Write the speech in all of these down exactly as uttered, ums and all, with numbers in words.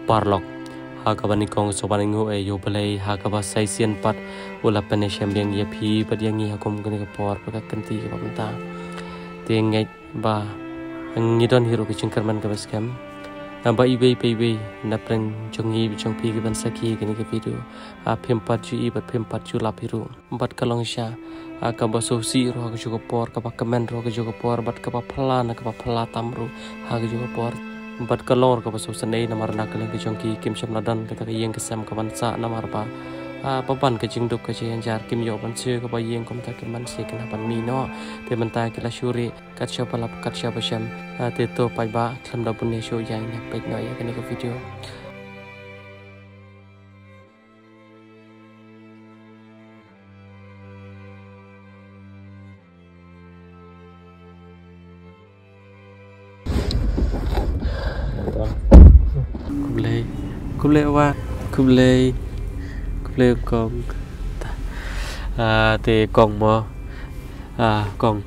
paralok. Ha kaba nyngkong sngewbha ngi nguh ïa U Blei ha kaba sa shisien pat u la pynïashem biang ïa phi bad ïa ngi ha kum kane ka por bad ka kynti kaba mynta. Te ngeit ba ngi don hi ruh ka jingkyrmen kaba skhem. Naba iwei pa iwei na pdeng jong ngi bad jong phi kiban sakhi ïa kane ka video, ah, phim pat ju ïohi bad phim pat ju lap hi ruh. Bad ka long shisha, ah, kaba sngewsih ruh ha kajuh ka por, kaba kmen ruh ha kajuh ka por, bad kaba phylla na kaba phylla tam ruh ha kajuh ka por. Bad ka long ruh kaba sngewsynei namar na ka liang ka jong ki kim shym la don kata ka ïing ka sem kaban sah namar ba, ah, ba ban ka jingduk ka jinghajar, kim ïoh ban siew kaba ïing kumta, kim ban siew kane ban mih noh. Te mynta ki la shu rieh kat shaba lap kat shaba shem. Ah, te to paidbah, khlem da bun ïa shuh, ïa ngin ïa peit noh ïa kane ka video. Khublei, khublei wa, khublei, khublei kong. Ah, te kong mo. Ah, kong.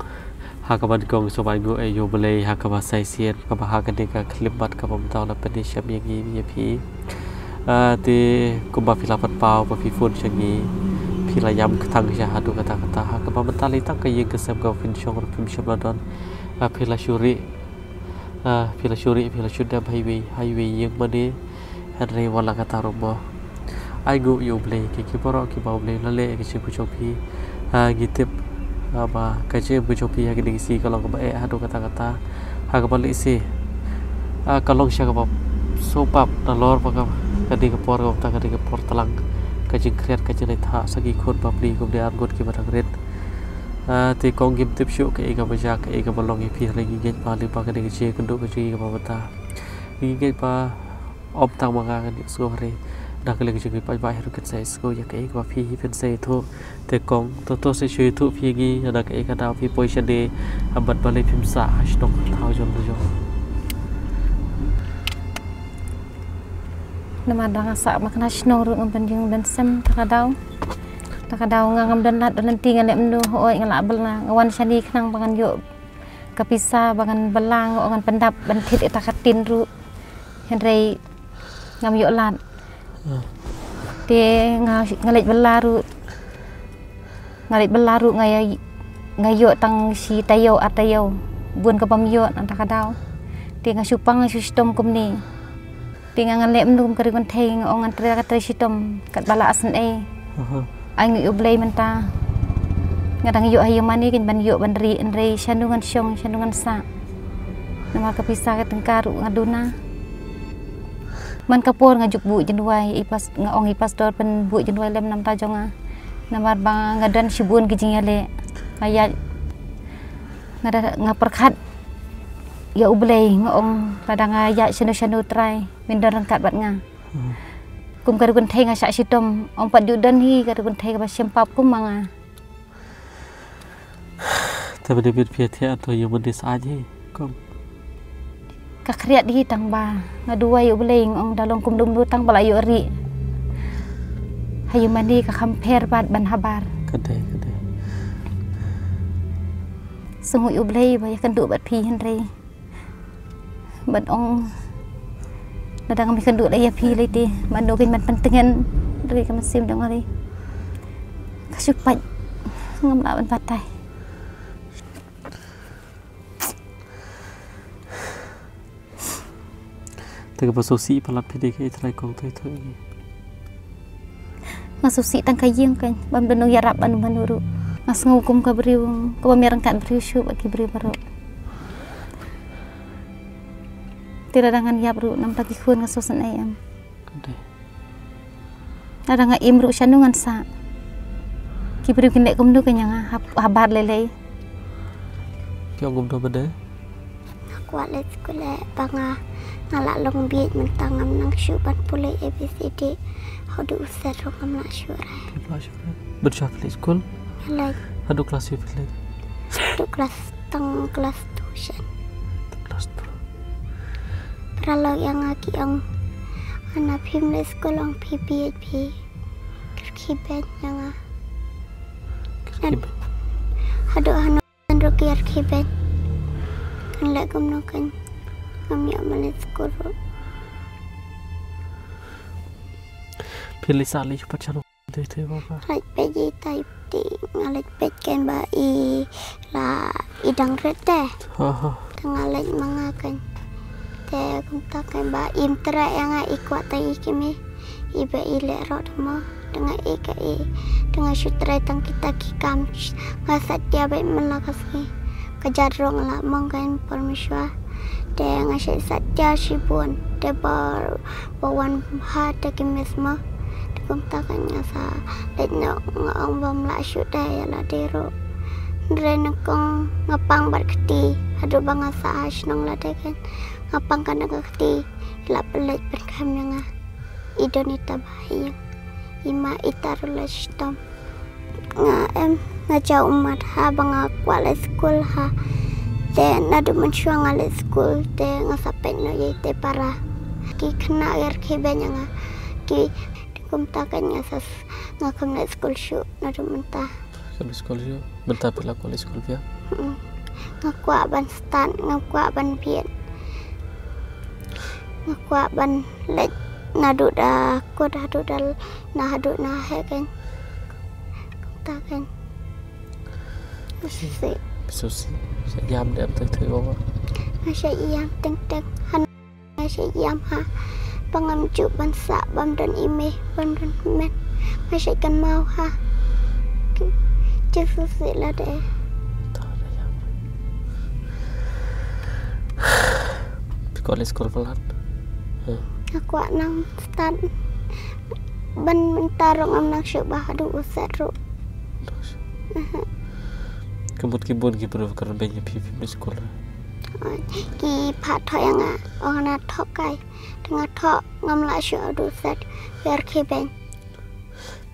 Ha kaba nyngkong sngewbha nguh ïa U Blei ha kaba sa shisien, kaba ha kane ka khyllipmat kaba mynta u la pynïashem ïa ngi ïa phi. Ah, te kumba phi la pynpaw ba phi phone sha ngi, phi la ïam kthang sha haduh katta katta, ha kaba mynta lei tang ka ïing ka sem kaba phin shong ruh phim shym la don. Ah, phi la shu rieh, ah, phi la shu rieh, phi la shu dem ha iwei ha iwei ïing mane. Hynrei wat la katta ruh mo, ai nguh ïa U Blei, ki, ki baroh kiba U Blei u la leh ïa ka jingim ka jong phi. Ah, ngi tip, ah, ba ka jingim ka jong phi ha kine ki sngi ka long kaba eh haduh katta katta. Ha kaba lehse, ah, ka long shisha kaba sngewpap nalor ba ka, ka dei ka por, kaba mynta ka dei ka por tlang, ka jingkhriat ka jinglaitha sa ki khun bapli kumne arngut kiba dang rit. Ah, te kong ngim tip shuh kaei kaba jia, kaei kaba long ïa phi, hynrei ngi ngeit ba lyngba kane ka jingïakynduh ka jong ngi kaba mynta, ngi ngeit ba ym tang ma nga ngan ïohsngew, hynrei na ka liang ka jong ki paidbah hi ruh kin sa ïohsngew ïa kaei kaba phi hi phin sa ïathuh. Te kong, to to sa shu ïathuh phi ïa ngi, na kaei ka daw phi poi shane, bad balei phim sah ha shnong thaw jong jong. Namar da nga sah ma kane ka shnong ruh ngam pynjing ban sem, ta ka daw, ta ka daw nga ngam don lad don lynti, nga leh kumno, hooid nga lah bylla, nga wan shane khnang ba ngan ïoh ka pisa ba ngan bylla, nga ong ngan pyndap ban thied ïa ta ka tin ruh. Hynrei ngam ïoh lad. Ah. Te nga, nga leit bylla ruh. Nga leit bylla ruh nga ïa, nga ïoh tang shi taïew ar taïew. Bun kabym ïoh na kata ka daw. Te nga shu pang, nga shu shitom kumne. Te nga, ngan leh kumno kum ka riewkynthei, nga ong ngan trei ka trei shitom katba la asnei. Aha. Ai nguh ïa U Blei mynta nga dang ïoh ha ïing mane, kan ban ïoh ban rieh, hynrei shano ngan shong, shano ngan sah. Namar ka pisa ka tyngka ruh nga duna. Man ka por nga juk buh jingduwai, i pas-, nga ong i pastor pynbuh jingduwai lem namar ta jong nga. Namar ba nga don shibun ki jingïaleh. Nga ïaid, nga da, nga pyrkhat ïa U Blei, nga ong lada nga ïaid shano shano Trai, men don ryngkat bad nga. Hmm. Kum ka riewkynthei nga shah shitom, ym pat ju don hi ka riewkynthei kaba shem pap kum ma nga. Te mynta phi ïathiah to ïa u Mandi sa aïu hi, kong? Ka khriat hi tang ba nga duwai ïa U Blei, nga ong da long kumno kumno tang ba la ïoh rieh. Ha ïing mane ka kham pher bad ban habar. Ka dei, ka dei. Sngew ïa U Blei ba ïakynduh bad phi hynrei. Ban ong lada ngam ïakynduh lei ïa phi lei te mano kein ban pyntngen, re ka mynsiem dang ari. Ka shu pait, ngam lah ban batai. Te kaba sngewsih palat phi dei kaei, trai kong, trai, trai. Nga sngewsih tang ka ïing kein, bym don nongïarap ban mano ruh. Nga sngew kum ka briew kaba mih ryngkat briew shuh bad ki briew baroh. Te lada ngan ïap ruh namar ki khun nga sngewsynei em. Ka dei. Lada nga im ruh shano ngan sah. Ki briew kin leh kumno kein ïa nga, hap-, habar lei lei. Ki ong kumno mynne? Nga kwah leit skul eh, ba nga, nga la long bieit mynta, ngam nang shuh ban pule A B C D. Haduh u set ruh ngam lah shuh re. Ngam lah shuh re. Ban shuh phi leit skul? Nga leit. Haduh klas ïa phi leit? Haduh klas, tang klas two shen. Tang klas two. Paralok ïa nga ki ong, hana phim leit skul ong phi bieit phi. Kyrkieh beiñ ïa nga. Kyrkieh beiñ. Haduh hano Ngan ruh kyrkieh beiñ. Ngan leh kumno kein. Ngam ïoh ban leit skul ruh. Phi leit sah leit pat sha lum? Te te ba ba. Leit peit i tai ti, nga leit peit kan ba i la i dang rit te. Ha ha. Te nga leit ma nga kan. Te kumta kan ba im tra ïa nga, i kwah tai i kmie. I ba i leh rot mo. Te nga i ka i. Te nga shu trai tang kita ki kam. Nga satia beit man la ka sngi. Ka jat rong la mong kan por mishwa. Te nga shu satia shibun. Te ba ba wan bha te ki miss mo. Te kumta kan nga sa leit noh, nga ong bym lah shuh te ïa lade ruh. Hynrei nyngkong nga pang bad kti haduh ba nga sah ha shnong lade kan. Nga pang kan da ka kti, i la pynleit pynkham ïa nga. I don ita ba ha ïing. I ma ita ruh la shitom. Nga em, nga jaw ummat ha ba nga kwah leit skul ha. Te naduh mynshuwa nga leit skul te nga sa peit noh ïa ite para. Ki khynnah ki rkhie beiñ ïa nga. Ki, te kumta kan nga sa s-, nga kam leit skul shuh naduh mynta. Kam leit skul shuh? Mynta phi la kwah leit skul phi ïa? Mm. Nga kwah ban stad, nga kwah ban bieit. Nga kwah ban leit naduh da kut haduh da na haduh na heh kan. Kumta kan. Susi. Susi. Sha ïam dep teng teng ba ba. Nga sha ïam teng teng. Han nga sha ïam ha. Ba ngam ju ban sah bam don i mei bam don men. Nga sha kan mau ha. Ki, ki susi lade. Phi kwah leit skul palat? Nga kwah nang stad. Ban mynta ruh ngam nang shuh ba haduh u set ruh. Ka mut ki bun ki briew kren beiñ ïa phi, phim leit skul. Ki phah thoh ïa nga, ong na thoh kai. Te nga thoh ngam lah shuh haduh set. Wer ki beiñ.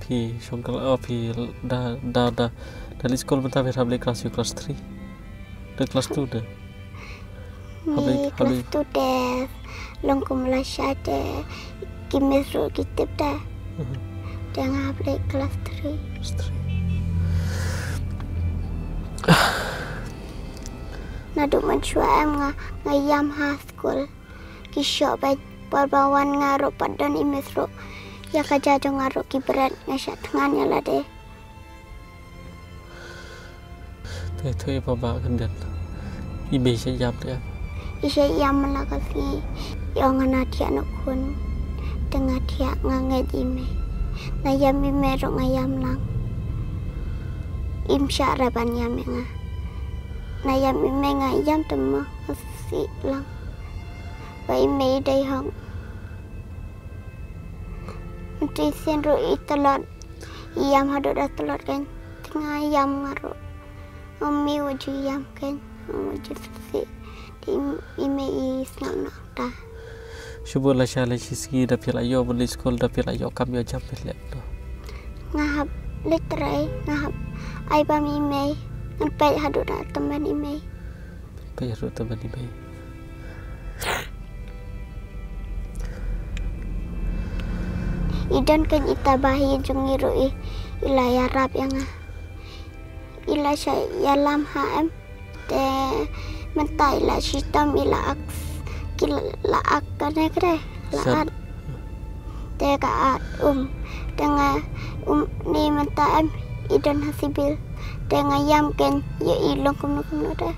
Phi shong klas, oh, phi da, da, da. Da leit skul mynta phi hap leit klas ïa u klas three. Da klas two da. Hap leit, hap leit. Klas two te long kum la sha te ki miss ruh ki tip te. Te nga hap leit klas three. Klas three. Naduh mynshuwa em nga, nga ïam ha skul. Ki shoh bad por ba wan nga ruh pat don i miss ruh. Ïa ka ja jong nga ruh ki bret, nga shah thngan ïa lade. Te te ba ba kan den. I mei sha ïam te. I sha ïam man la ka sngi. I ong nga na thiah noh khun. Te nga thiah, nga ngeit i mei. Na ïam i mei ruh nga ïam lang. Im shah ra ban ïam ïa nga. Na ïam i mei nga ïam te mo, nga sih lang. Ba i mei dei hok. Mynta sien ruh i tlot. I ïam haduh da tlot kan. Te nga ïam nga ruh. Ym i wa ju ïam kan. Ym wa ju sih. Te i mei i sngap noh ta. Shu bun la sha la shi sngi da phi la ïoh ban leit skul, da phi la ïoh kam ïoh jam phi leh noh. Nga hap leit trei, nga hap ai bam i mei. Ngan peit haduh da tymmen i mei. Peit haduh tymmen i mei. I don kan ita ba hi jong i ruh i, i la ïarap ïa nga. I la sha ïalam ha em. Te mynta i la shitom, i la ak, ki la ak kane kre, la at. Te ka at um. Te nga um ni mynta em, i don ha civil. Te nga ïam kan, ïa i long kumno kumno te.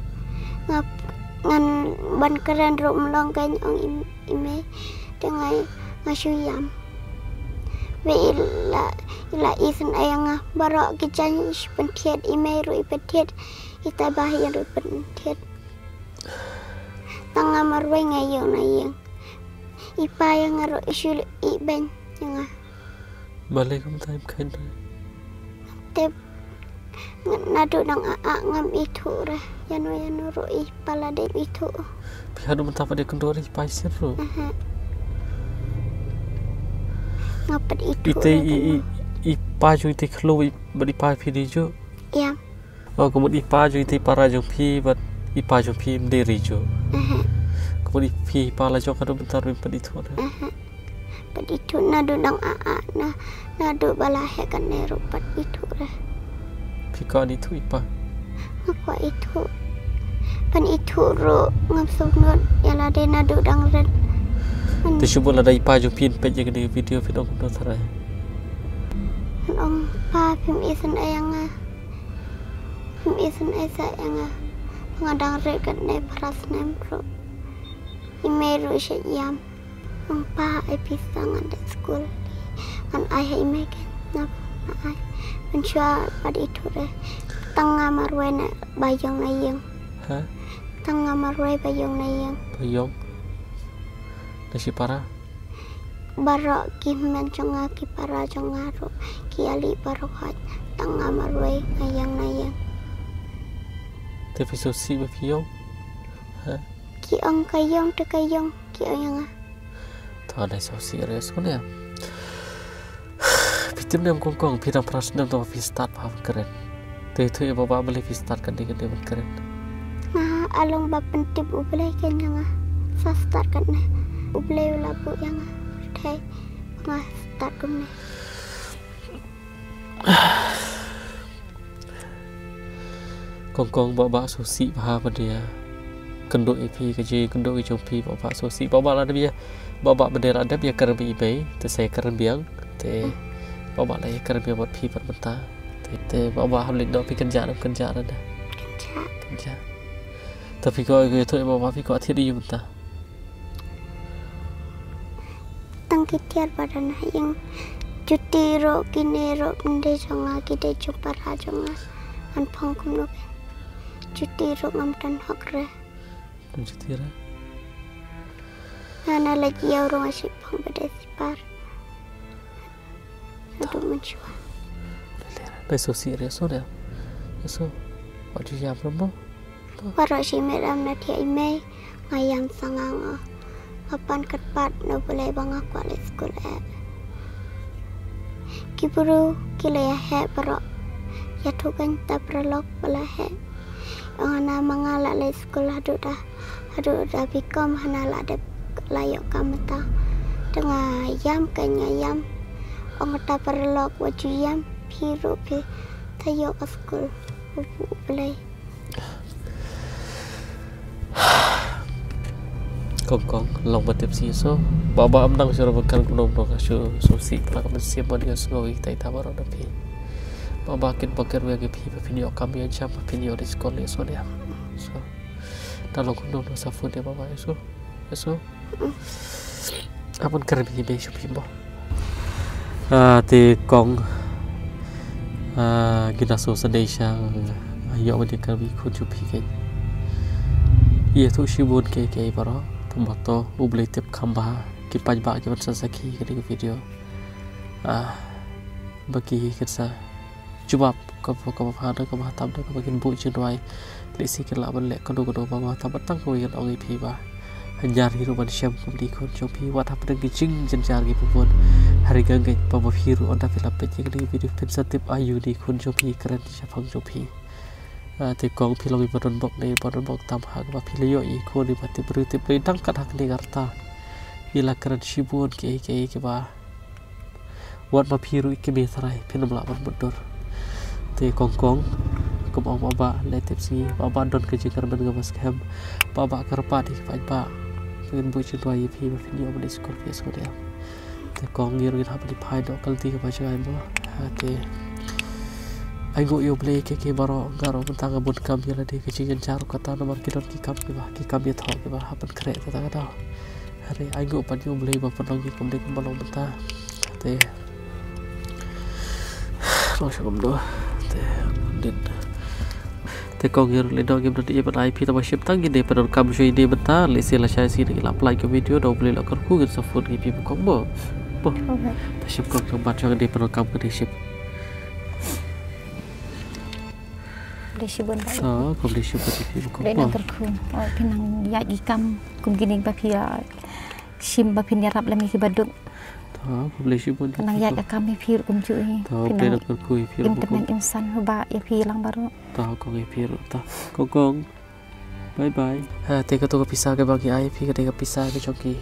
Nga, ngan ban kren ruh ym long kan ong i, i mei. Te nga, nga shu ïam. Ba i la, i la isynei ïa nga baroh ki jaiñ, i shu pynthied, i mei ruh i pynthied. Ita ba hi ruh pynthied. Tang nga marwei nga ïeng na ïing. I pa ïa nga ruh i shu ïeh beiñ ïa nga. Balei kumta im kheiñ re? Te naduh dang ah ah ngam ithuh re. Ïano ïano ruh i pa la dei ithuh. Phi haduh mynta pat dei kynduh re i pa i sir ruh. Nga pat ithuh. Ite i, i pa jong ite khloo bad i pa phi dei juh. Ïa. Oh, ka mut i pa jong ite i para jong phi bad i pa jong phi ym dei re juh. Ka mut i phi i pa la jong haduh mynta ruh ym pat ithuh re. Pat ithuh naduh dang ah ah na, naduh ba la heh kane ruh pat ithuh re. Phi kwah ithuh i pa? Nga kwah ithuh. Ban ithuh ruh ngam sngewthuh ïa lade naduh dang rit. Te shu bun lada i pa jong phi peit ïa kane ka video phi dang kumno tharai? Ngan ong, pa, phim isynei ïa nga. Phim isynei sa ïa nga. Nga dang rit katne phra snem ruh. I mei ruh shet ïam. Ong, pa, ai pisa ngan leit skul. Ngan ai ha i mei kein. Ngan ai. Mynshuwa pat ithuh re. Tang nga marwei na ba ïong na ïing. Ha? Tang nga marwei ba ïong na ïing. Ba ïong? Na shipara? Baroh ki hynmen jong nga, ki para jong nga ruh, ki ïaleh baroh hoi. Tang nga marwei nga ïeng na ïeng. Te phi sngewsih ba phi ïong? Ha? Ki ong ka ïong te ka ïong, ki ong ïa nga. To, dei sngewsih re sngewsih. Phi tip ne em Kong Kong, phi dang phra snem tang ba phi start bha ban kren. Te ïathuh ïa baba balei phi start kane kane ban kren. Nga, a long ba pyntip U Blei kein ïa nga. Sa start kane. U Blei u la buh ïa nga. Te nga start kumne. Kong Kong, baba sngewsih bha ba dei ïa kynduh ïa phi, ka jingkynduh ka jong phi, baba sngewsih. Baba la dep ïa, baba ba dei la dep ïa kren bad i mei, te sa ïa kren biang, te baba la ïa kren biang bad phi pat mynta. Te, te baba hap leit noh, phi kynjah ne em kynjah? Rada kynjah. Kynjah. Te phi kwah ïathuh ïa baba phi kwah thied aïu mynta? Tang ki tiar ba don ha ïing. Juti ruh kine ruh ym dei jong nga, ki dei jong para jong nga. Ngan phong kumno kein? Juti ruh ngam don hok re. Ym juti re. Nga na leit ïew ruh nga shu phong ba dei sipar. Naduh mynshuwa. Dei sngewsih re so dei. So. Wat ju ïam re mo. Baroh shi miet ram na thiah i mei, nga ïam sa nga nga. Nga pan kyrpad na U Blei ba nga kwah leit skul eh. Ki briew ki la ïa heh baroh. Ïathuh kein ta paralok ba la heh. Ong hana ma nga la leit skul haduh da, haduh da B Com hana la dep la ïoh kam mynta. Te nga ïam kein nga ïam. Ong ta paralok wat ju ïam, phi ruh phi ta ïoh ka skul. U Blei. Kong Kong, long ba tip sih so. Baba ym nang shuh ba kan kumno kumno, ka shu sngewsih palat ka mynsiem bad ïohsngew ïa kita i ta baroh na phi. Baba kit ba kyrwiang ïa phi ba phin ïoh kam ïa jam ba phin ïoh leit skul ïa so nia. So. Te long kumno kumno sa phone ïa baba ïa so. Ïa so. Hap ban kren bha bha shuh phi mo. Ah, te Kong. Ah, ki na so sa dei sha, ah, ïoh ban ïa kren bad i khun jong phi kein. Ïathuh shibun kiei kiei baroh. Tang ba to U Blei tip kham bha. Ki paidbah ki ban sa sakhi kane ka video. Ah, ba ki kin sa jubab kaba, kaba bha, kaba tam, kaba kin buh jingduwai. Lehse kin lah ban leh kano kano ba bha tam, tang kawei ngan ong ïa phi ba, hynñiar hi ruh ban shem kum une i khun jong phi, wat hapdeng ki jingjynjar kiba bun. Hynrei nga ngeit ba ma phi ruh ynda phi la peit ïa kane ka video phin sa tip aïu une i khun jong phi i kren shaphang jong phi. Ah, te Kong, phi long iba don bok ne iba don bok tam ha kaba phi la ïoh ïa i khun iba tip briew tip Blei dang kat ha kane ka rta. I la kren shibun kiei kiei kiba wat ma phi ruh i kmie tharai phin ym lah ban mutdur. Te Kong Kong, kum ong baba, leh tipsngi, baba don ka jingkyrmen kaba skhem, baba kyrpad ïa ki paidbah ba kin buh jingduwai ïa phi ba phin ïoh ban leit skul phi ïohsngew ïa. Te Kong, ngi ruh ngin hap ban ïa phai noh ka lynti kaba jngai mo. Ha, te ai nguh ïa U Blei kiei kiei baroh, nga ruh mynta nga bun kam ïa lade, ka jingjynjar ruh kata namar ki don ki kam kiba, ki kam ïathoh kiba hap ban khreh kata ka daw. Hynrei ai nguh pat ïa U Blei ba pynlong ïa kumne kumba long mynta. Te long sha kumno. Te undin. Te Kong, ngi ruh lehse ngim don ei ei ban ai phi, tang ba shim tang ngin ïa pyndonkam shuwa ine mynta, lehse lashai sien ngi la plie ka video, da U Blei la kyrkhu ngin sa phone ïa phi ba Kong mo. Mo. Te shim Kong, tang ba shuwa ngin ïa pyndonkam ka dei shim. Khublei shibun. Ah, khublei shibun ïa phi ba Kong. Khublei nang kyrkhu. Oh, phi nang ïaid ki kam kum kine ba phi ïa shim ba phin ïarap lem ïa kiba duk. To, khublei shibun. Nang ïaid ka kam ïa phi ruh kumjuh hi. To, khublei nang kyrkhu ïa phi ruh ba Kong. Im tymmen im san ba ïa phi lang baroh. To, Kong, ïa phi ruh to. Kong Kong. Bye bye. Ha, te kato ka pisa kaba ngi ai ïa phi ka dei ka pisa ka jong ki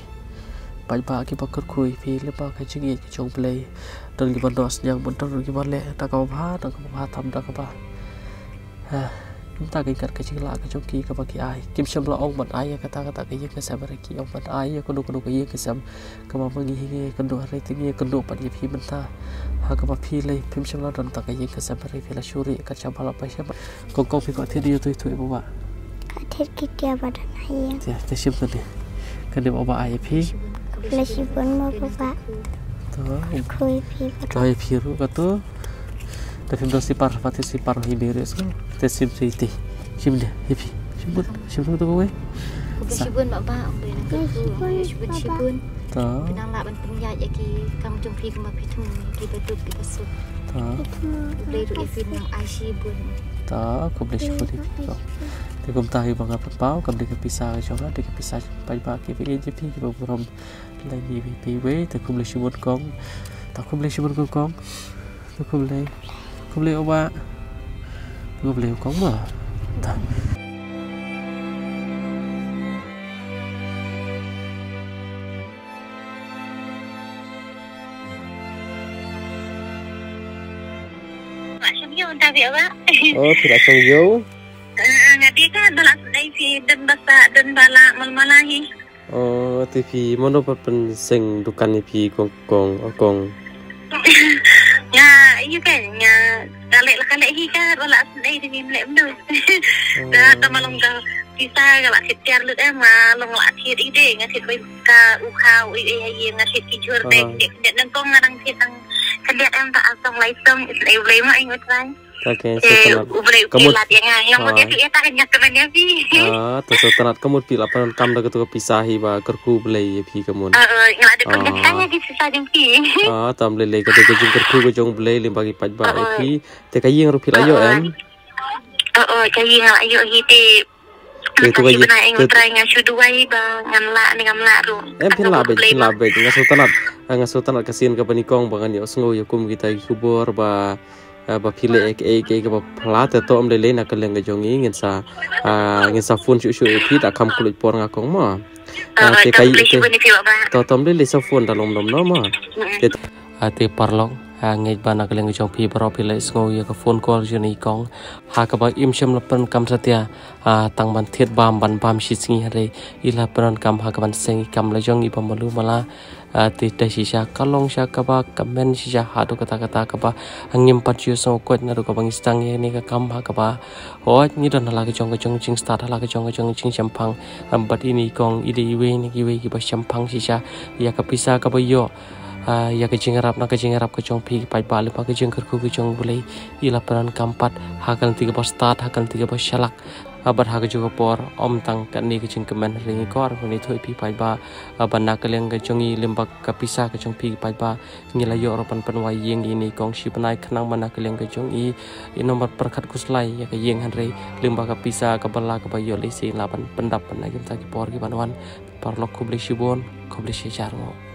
paidbah kiba kyrkhu ïa phi lyngba ka jingïeit ka jong U Blei. Don kiba noh synñiang, don kiba leh da kaba bha, da kaba bha tam da kaba, ha, Mynta ka kat ka jinglah ka jong ki kaba ki ai. Kim shym la ong ban ai ïa kata kata ka ïing ka sem, hynrei ki ong ban ai ïa kano kano ka ïing ka sem kaba ma ngi hi ngi ïakynduh, hynrei te ngi ïakynduh pat ïa phi mynta ha kaba phi lei phim shym la don tang ka ïing ka sem, hynrei phi la shu rieh kat shaba la poi sha ba. Kong kong, phi kwah thied ïa uto i thuh i baba? Kwah thied ki tiar ba don ha ïing. Te, te shim kane. Kane baba ai ïa phi. Khublei shibun mo baba. To. Khublei phi baba. To ïa phi ruh kato. Te phim don slipar, pha thied slipar hi, beri sngewbha. Te shim te iti. Shim ne, ïa phi. Shim bun, shim bun to kawei. Khublei shibun baba, khublei na kyrkhu, khublei shibun shibun. To. Phi nang lah ban pynïaid ïa ki kam jong phi kumba phi thmu, ki ba duk ki ba suk. To. Khublei ruh ïa phi nang ai shibun. To, khublei shibun ïa phi. To. Te kumta hi ba nga pynpaw, kam dei ka pisa ka jong nga, dei ka pisa paidbah kiba ïeit ïa phi, kiba burom. Lei ngi ïa phi wei, te khublei shibun kong. To khublei shibun kong kong. Te khublei. Khublei o ba. Khublei kong ma. Ta. Mat shim ïew nta phi o ba. Oh, phi la shong ïew. Ah, nga dei ka ba la sdei phi, don ba sah, don ba la mal mala hi. Oh, te phi mano pat pynseng dukan ïa phi kong kong, oh kong? Nga, ïa ka, nga, ka leh la ka leh hi ka, ba la sdei te ngim leh mano. Oh. Ka, ka ma long ka pisa ka la thied tiar lut em, nga long la thied ïa de, nga thied bai ka u khaw, ïa, ïa, ïa, nga thied ki jhur de, ah, de, de, nang kong nga nang thied nang ka liat em, ta asong lai song, is ai u Blei ma ai ngut lai. Okay, eh, so tynat. U Blei u pynlait ïa nga, nga mut ïa phi, ïa ta ka nyak ka ban ïa phi. Ah, to so tynat, ka mut phi la pyndonkam da kato ka pisa hi ba kyrkhu Blei ïa phi ka mut. Ah, eh, nga la dep pyndonkam ïa ki pisa jong phi. Ah, tam lei lei, ka dei ka jingkyrkhu ka jong Blei lyngba ki paidbah ïa phi. Te ka ïing ruh phi la ïoh em? Oh, oh, ka ïing nga la ïoh hi te. Te tu ka ïing, te nga shu duwai ba ngan lah ne ngam lah ruh. Em, phin lah beit, phin lah beit. Nga sngewtynnat, nga sngewtynnat ka sien kaba nyngkong ba ngan ïoh sngew ïa kum kita ki khubor ba ah, ba phi leh kaei kaei kaba phylla, te to ym lei lei na ka liang ka jong ngi ngin sa, ah, ngin sa phone shuh shuh ïa phi, da kham khlaiñ por nga kong mo. Ah, te ka ïing te, to to ym lei lei sa phone da lom lom no mo. Te, ah, te paralok, ah, ngeit ba na ka liang ka jong phi baroh phi la sngew ïa ka phone call jong i kong. Ha kaba im shym la pyndonkam satia, ah, tang ban thied bam ban bam shi sngi, hynrei i la pyndonkam ha kaban seng i kam la jong i ba malu mala. Ah, te dei shisha ka long sha kaba kmen shisha haduh katta katta kaba ngim pat ju sngew koit naduh kaba ngi sdang ïa kane ka kam ha kaba. Hooid ngi don ha la ka jong ka jong jingstad, ha la ka jong ka jong jingshemphang. Ah, bad ine i kong i dei iwei na kiwei kiba shemphang shisha ïa ka pisa kaba ïoh, ah, ïa ka jingïarap na ka jingïarap ka jong phi ki paidbah lyngba ka jingkyrkhu ka jong U Blei. I la pyndonkam pat ha ka lynti kaba stad, ha ka lynti kaba shalak. Ah, bad ha kajuh ka por, ym tang kane ka jingkmen, hynrei ngi kwah ruh ban ïathuh ïa phi paidbah, ah, ba na ka liang ka jong ngi lyngba ka pisa ka jong phi paidbah, ngi la ïoh ruh ban pynwai ïing ïa ine i kong shi bnai khnang ba na ka liang ka jong i, i namar pyrkhat khuslai ïa ka ïing, hynrei lyngba ka pisa kaba la kaba ïoh lehse lah ban pyndap ban ha ki bynta ki por ki ban wan. Paralok khublei shibun, khublei shihajar nguh.